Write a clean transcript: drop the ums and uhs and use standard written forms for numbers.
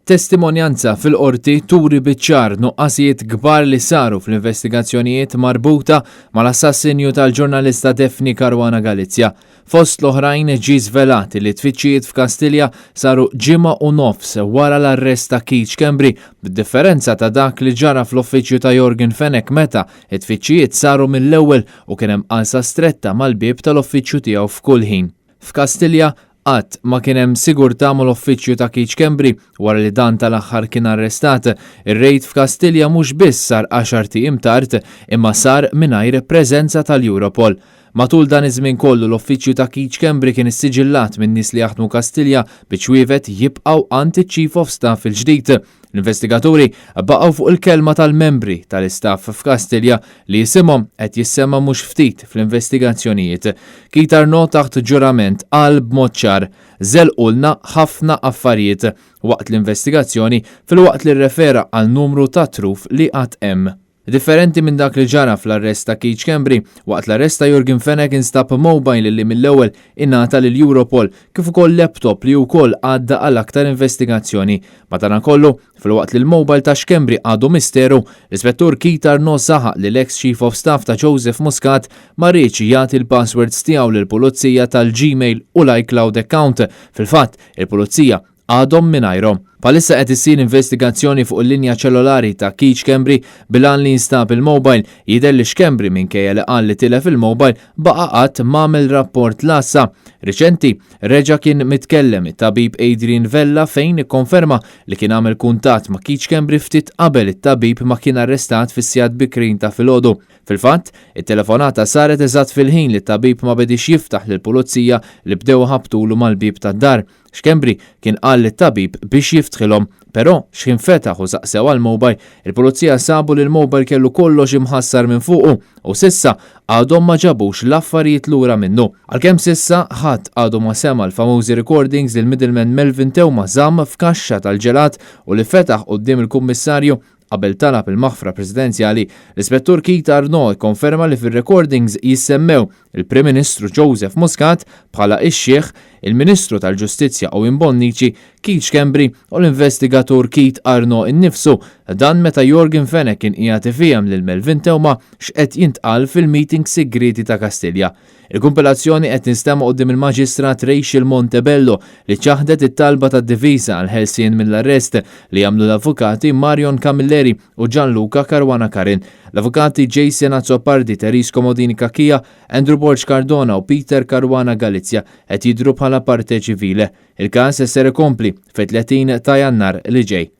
Testimonjanza fil-Qorti turi biċ-ċar nuqqasijiet kbar li saru fl-investigazzjonijiet marbuta mal-assassinju tal-ġurnalista Daphne Caruana Galizia. Fost l-oħrajn ġie żvelat li t-tfittxijiet f'Kastilja saru ġimgħa u nofs wara l-arrest ta' Keith Schembri, b'differenza ta' dak li ġara fl-uffiċċju ta' Yorgen Fenech meta t-tfittxijiet saru mill-ewwel u kien hemm qalsa stretta mal-bieb tal-uffiċċju tiegħu f'kull ħin. F'Kastilja, qatt ma kien hemm sigurtà mal-uffiċċju ta' Keith Schembri wara li dan tal-aħħar kien arrestat. Ir-rejd f'Kastilja mhux biss sar għaxart ijiem tard, imma sar mingħajr preżenza tal-Europol. Matul dan iż-żmien kollu l-uffiċċju ta' Keith Schembri kien issiġillat minn nies li jaħdmu Kastilja bi ċwievet jibqgħu għand iċ-Chief of Staff il-ġdid. L-investigaturi baqgħu fuq il-kelma tal-membri tal-istaff f'Kastilja li isimhom qed jissemma mhux ftit fl-investigazzjonijiet. Keith Arnaud taħt ġurament qal b'mod ċar, Żelqulna ħafna affarijiet waqt l-investigazzjoni filwaqt li rrefera għal numru ta' truf li għad hemm. Differenti minn dak li ġara fl-arrest ta' Keith Schembri, waqt l-arrest ta' Yorgen Fenech instab mobile li mill-ewwel ingħata lil Europol, kif ukoll laptop li wkoll għadda għal aktar investigazzjoni. Madankollu, filwaqt li l-mobile ta' Schembri għadu misteru, l-Ispettur Keith Arnaud saħaq li l-eks Chief of Staff ta' Joseph Muscat ma riedx jagħti l-passwords tiegħu lill-Pulizija tal-Gmail u l-iCloud account. Fil-fatt, il-Pulizija għadhom mingħajrhom. Bħalissa qed issir investigazzjoni fuq il-linja ċellulari ta' Keith Schembri bil-għan li jinstab il-mobile. Jidher li Schembri minkejja li qal li tilef il-mobile baqa' qatt m'għamel rapport l-għassa. Riċenti, reġa' kien mitkellem it-tabib Adrian Vella fejn ikkonferma li kien għamel kuntatt ma' Keith Schembri ftit qabel it-tabib ma kien arrestat fis-sigħat bikrin ta' filgħodu. Fil-fatt, it-telefonata saret eżatt fil-ħin li t-tabib ma bediex jiftaħ lill-pulizija li bdew iħabbtulu mal-bieb tad-dar. Schembri kien qal lit-tabib biex jiftħilhom, però x'ħin fetaħ u saqsew għall-mobile, il-pulizija sabu li l-mobile kellu kollox imħassar minn fuqu u s'issa għadhom ma ġabux l-affarijiet lura minnu. Għalkemm s'issa ħadd għadu ma sema' l-famużi recordings li l-middleman Melvin Theuma żamm f'kaxxa tal-ġelat u li fetaħ quddiem il-Kummissarju qabel talab il-maħfra Presidenzjali, l-Ispettur Keith Arnaud ikkonferma li fir-recordings jissemmew il-Prim Ministru Joseph Muscat bħala ix-Xiħ, il-Ministru tal-Ġustizzja Owen Bonnici, Keith Schembri u l-investigatur Keith Arnaud innifsu, dan meta Yorgen Fenech kien qiegħed ifiehem lil Melvin Theuma x'qed jintqal fil-meetings sigrieti ta' Kastilja. Il-kumpilazzjoni qed tinstema' quddiem il-Maġistrat Rachel Montebello li ċaħdet it-talba tad-difiża għall-ħelsien mill-arrest li għamlu l-avukati Marion Camilleri u Gianluca Caruana Karin. L-avukati Jason Azzopardi, Therese Comodini Cachia, Andrew Borg Cardona u Peter Caruana Galizia qed jidhru bħala parte civile. Il-każ ser ikompli fit-30 ta' Jannar li ġej.